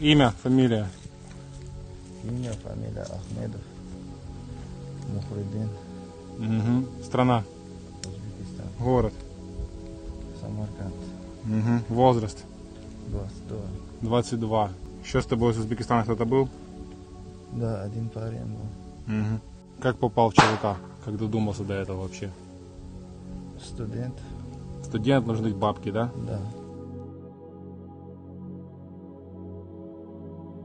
Имя, фамилия. Имя, фамилия Ахмедов. Мухридин. Угу. Страна. Узбекистан. Город. Самарканд. Угу. Возраст. 22. 22. Еще с тобой из Узбекистана кто-то был? Да, один парень был. Угу. Как попал в ЧВК? Как додумался до этого вообще? Студент. Студент, нужны бабки, да? Да.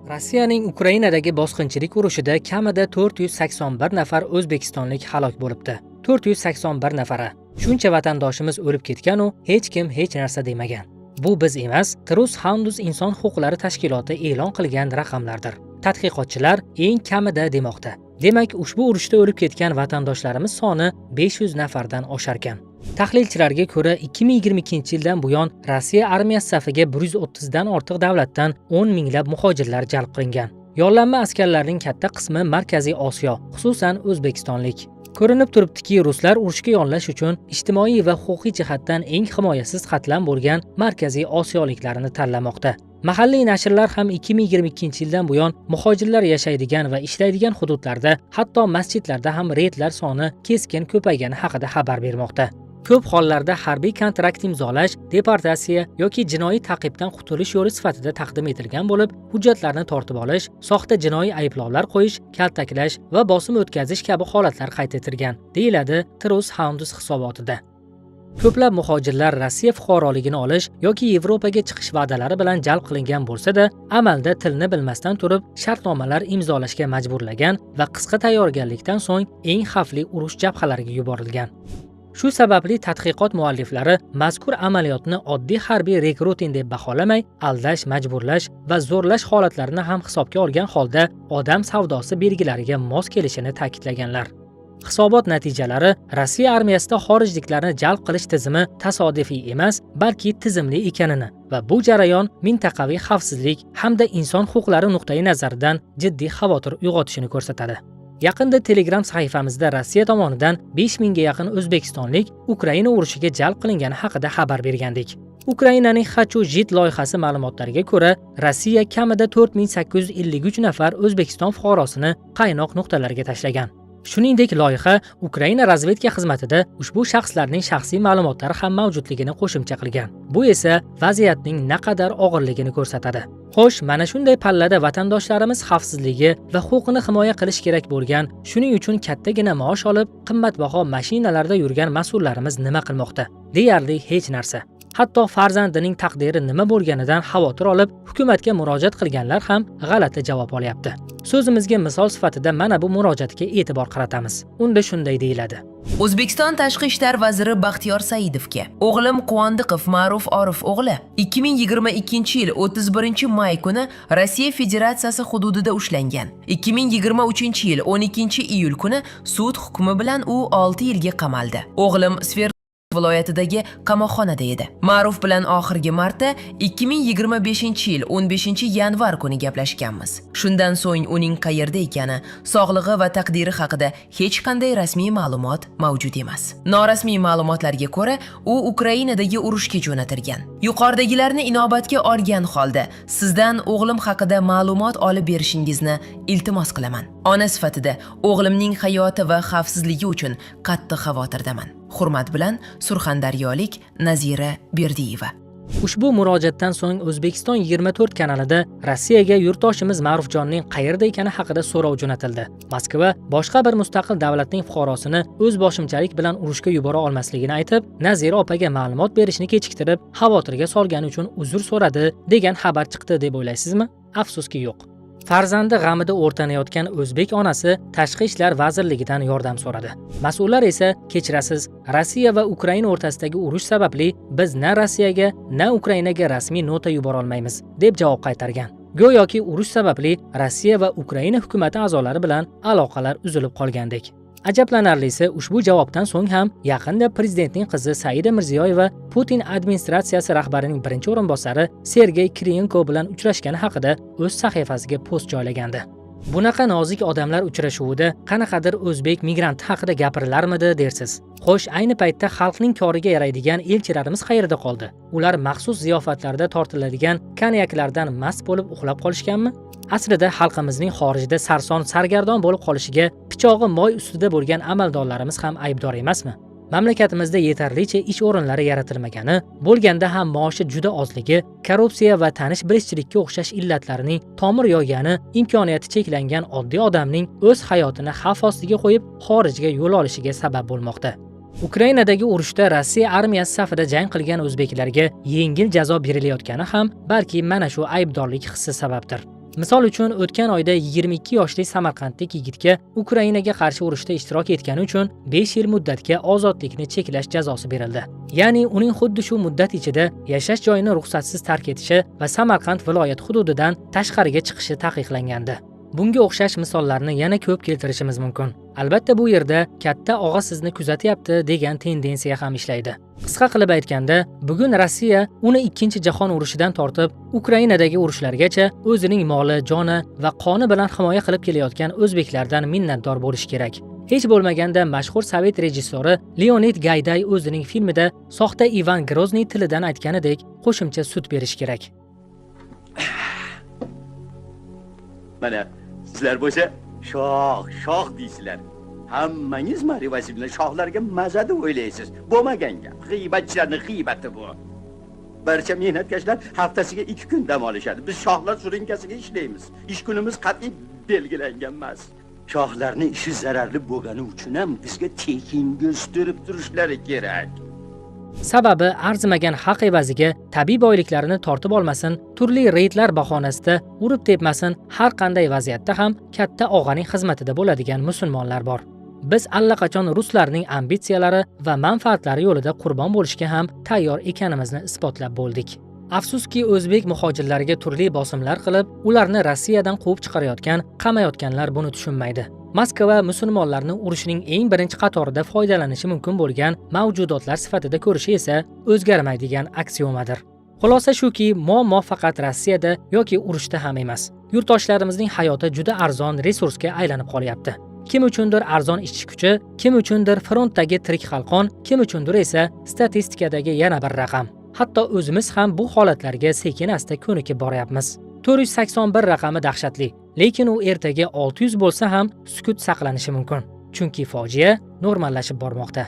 Rossiyaning Ukrainadagi bosqinchilik urushida kamida 481 nafar o'zbekistonlik halok bo'libdi. 481 nafari. Shuncha vatandoshimiz o'lib ketgan-u, hech kim hech narsa demagan. Bu biz emas, Truth Hounds inson huquqlari tashkiloti e'lon qilgan raqamlardir. Tadqiqotchilar eng kamida demoqda. Demak, ushbu urushda o'lib ketgan vatandoshlarimiz soni 500 nafardan osharkan. Tahlilchilarga ko'ra, 2022-yildan buyon Rossiya armiyasi safiga 130 dan ortiq davlatdan 10 minglab muhojirlar jalb qilingan. Yollanma askarlarning katta qismi Markaziy Osiyo, xususan o'zbekistonlik. Ko'rinib turibdiki, ruslar urushga yollash uchun ijtimoiy va huquqiy jihatdan eng himoyasiz qatlam bo'lgan Markaziy Osiyoliklarni tanlamoqda. Mahalliy nashrlar ham 2022-yildan buyon muhojirlar yashaydigan va ishlaydigan hududlarda, hatto masjidlarda ham reydlar soni keskin ko'paygani haqida xabar bermoqda. Ko'p hollarda harbiy kontrakt imzolash, deportatsiya yoki jinoiy ta'qibdan qutulish yo'li sifatida taqdim etilgan bo'lib, hujjatlarni tortib olish, soxta jinoiy ayblovlar qo'yish, kaltaklash va bosim o'tkazish kabi holatlar qayd etilgan, deyiladi Truth Hounds hisobotida. Ko'plab muhojirlar Rossiya fuqaroligini olish yoki Yevropaga chiqish va'dalari bilan jalb qilingan bo'lsa-da, amalda tilni bilmasdan turib shartnomalar imzolashga majburlagan va qisqa tayyorgarlikdan so'ng eng xavfli urush jabhalariga yuborilgan. Shu sababli tadqiqot mualliflari mazkur amaliyotni oddiy harbiy rekruting deb baholamay, aldash, majburlash va zo'rlash holatlarini ham hisobga olgan holda odam savdosi belgilariga mos kelishini ta'kidlaganlar. Hisobot natijalari Rossiya armiyasida xorijliklarni jalb qilish tizimi tasodifiy emas, balki tizimli ekanini va bu jarayon mintaqaviy xavfsizlik hamda inson huquqlari nuqtai nazaridan jiddiy xavotir uyg'otishini ko'rsatadi. Yaqinda Telegram sahifamizda Rossiya tomonidan 5000 ga yaqin o'zbekistonlik Ukraina urushiga jalb qilingani haqida xabar bergandik. Ukrainaning Hachu Jit loyihasi ma'lumotlariga ko'ra, Rossiya kamida 4853 nafar O'zbekiston fuqarosini qaynoq nuqtalarga tashlagan. Shuningdek, loyiha Ukraina razvedka xizmatida ushbu shaxslarning shaxsiy ma'lumotlari ham mavjudligini qo'shimcha qilgan. Bu esa vaziyatning naqadar og'irligini ko'rsatadi. Xo'sh, mana shunday pallada vatandoshlarimiz xavfsizligi va huquqini himoya qilish kerak bo'lgan, shuning uchun kattagina maosh olib, qimmatbaho mashinalarda yurgan mas'ullarimiz nima qilmoqda? Deyarli hech narsa. Hatto farzandining taqdiri nima bo'lganidan xavotir olib, hukumatga murojaat qilganlar ham g'alati javob olyapti. So'zimizga misol sifatida mana bu murojaatga e'tibor qaratamiz. Unda shunday deyiladi. O'zbekiston Tashqi ishlar vaziri Baxtiyor Saidovga: O'g'lim Quvondiqov Ma'ruf Orif o'g'li 2022-yil 31-may kuni Rossiya Federatsiyasi hududida ushlangan. 2023-yil 12-iyul kuni sud hukmi bilan u 6 yilga qamaldi. O'g'lim Sverdlovsk viloyatidagi qamoqxonada edi. Ma'ruf bilan oxirgi marta 2025-yil 15-yanvar kuni gaplashganmiz. Shundan so'ng uning qayerda ekani, sog'lig'i va taqdiri haqida hech qanday rasmiy ma'lumot mavjud emas. Norasmiy ma'lumotlarga ko'ra, u Ukrainadagi urushga jo'natilgan. Yuqoridagilarni inobatga olgan holda sizdan o'g'lim haqida ma'lumot olib berishingizni iltimos qilaman. Ona sifatida o'g'limning hayoti va xavfsizligi uchun qattiq xavotirdaman. Hurmat bilan, Surxondaryolik Nazira Berdiyeva. Ushbu murojaatdan so'ng O'zbekiston 24 kanalida Rossiyaga yurtdoshimiz Ma'rufjonning qayerda ekani haqida so'rov jo'natildi. Moskva boshqa bir mustaqil davlatning fuqarosini o'z boshimchalik bilan urushga yubora olmasligini aytib, Nazira opaga ma'lumot berishni kechiktirib, xavotirga solgani uchun uzr so'radi degan xabar chiqdi deb o'ylaysizmi? Afsuski yo'q. Farzandi g'amida o'rtanayotgan o'zbek onasi Tashqi ishlar vazirligidan yordam so'radi. Mas'ullar esa, kechirasiz, Rossiya va Ukraina o'rtasidagi urush sababli biz na Rossiyaga, na Ukrainaga rasmiy nota yubora olmaymiz, deb javob qaytargan. Go'yoki urush sababli Rossiya va Ukraina hukumati a'zolari bilan aloqalar uzilib qolgandek. Ajablanarlisi, ushbu javobdan so'ng ham yaqinda prezidentning qizi Saida Mirziyoyeva Putin administratsiyasi rahbarining birinchi o'rinbosari Sergey Kiriyenko bilan uchrashgani haqida o'z sahifasiga post joylagandi. Bunaqa nozik odamlar uchrashuvida qanaqadir o'zbek migranti haqida gapirilarmidi dersiz. Xo'sh, ayni paytda xalqning koriga yaraydigan elchilarimiz qayerda qoldi? Ular maxsus ziyofatlarda tortiladigan konyaklardan mast bo'lib uxlab qolishganmi? Aslida xalqimizning xorijda sarson sargardon bo'lib qolishiga pichog'i moy ustida bo'lgan amaldorlarimiz ham aybdor emasmi? Mamlakatimizda yetarlicha ish o'rinlari yaratilmagani, bo'lganda ham maoshi juda ozligi, korrupsiya va tanish bilishchilikka o'xshash illatlarning tomir yoygani imkoniyati cheklangan oddiy odamning o'z hayotini xavf ostiga qo'yib xorijga yo'l olishiga sabab bo'lmoqda. Ukrainadagi urushda Rossiya armiyasi safida jang qilgan o'zbeklarga yengil jazo berilayotgani ham balki mana shu aybdorlik hissi sababdir. Misol uchun, o'tgan oyda 22 yoshli samarqandlik yigitga Ukrainaga qarshi urushda ishtirok etgani uchun 5 yil muddatga ozodlikni cheklash jazosi berildi. Ya'ni uning xuddi shu muddat ichida yashash joyini ruxsatsiz tark etishi va Samarqand viloyati hududidan tashqariga chiqishi taqiqlangandi. Bunga o'xshash misollarni yana ko'p keltirishimiz mumkin. Albatta bu yerda katta og'a sizni kuzatyapti degan tendensiya ham ishlaydi. Qisqa qilib aytganda, bugun Rossiya uni 2 jahon urushidan tortib Ukrainadagi urushlargacha o'zining moli, joni va qoni bilan himoya qilib kelayotgan o'zbeklardan minnatdor bo'lishi kerak. Hech bo'lmaganda mashhur sovet rejissyori Leonid Gayday o'zining filmida soxta Ivan Grozniy tilidan aytganidek qo'shimcha sut berish kerak. Mana sizlar bo'lsa shoh, shoh deysizlar. Hammangiz Mariya Vasilevna shohlarga maza deb o'ylaysiz. Bo'lmagan gap. G'iybatchilarning g'iybati bu. Barcha mehnatkashlar haftasiga 2 kun dam olishadi. Biz shohlar surinkasiga ishlaymiz. Ish kunimiz qat'iy belgilangan emas. Shohlarning ishi zararli bo'lgani uchun ham bizga tekinga ustirib turishlari kerak. Sababi arzimagan haq evaziga tabiiy boyliklarini tortib olmasin, turli reydlar bahonasida urib tepmasin, har qanday vaziyatda ham katta og'aning xizmatida bo'ladigan musulmonlar bor. Biz allaqachon ruslarning ambitsiyalari va manfaatlari yo'lida qurbon bo'lishga ham tayyor ekanimizni isbotlab bo'ldik. Afsuski, o'zbek muhojirlariga turli bosimlar qilib, ularni Rossiyadan quvib chiqarayotgan, qamayotganlar buni tushunmaydi. Moskva musulmonlarni urushning eng birinchi qatorida foydalanishi mumkin bo'lgan mavjudotlar sifatida ko'rishi esa o'zgarmaydigan aksiomadir. Xulosa shuki, muammo faqat Rossiyada yoki urushda ham emas. Yurtdoshlarimizning hayoti juda arzon resursga aylanib qolyapti. Kim uchundir arzon ishchi kuchi, kim uchundir frontdagi tirik qalqon, kim uchundir esa statistikadagi yana bir raqam. Hatto o'zimiz ham bu holatlarga sekin-asta ko'nikib boryapmiz. 481 raqami dahshatli, lekin u ertaga 600 bo'lsa ham sukut saqlanishi mumkin. Chunki fojia normallashib bormoqda.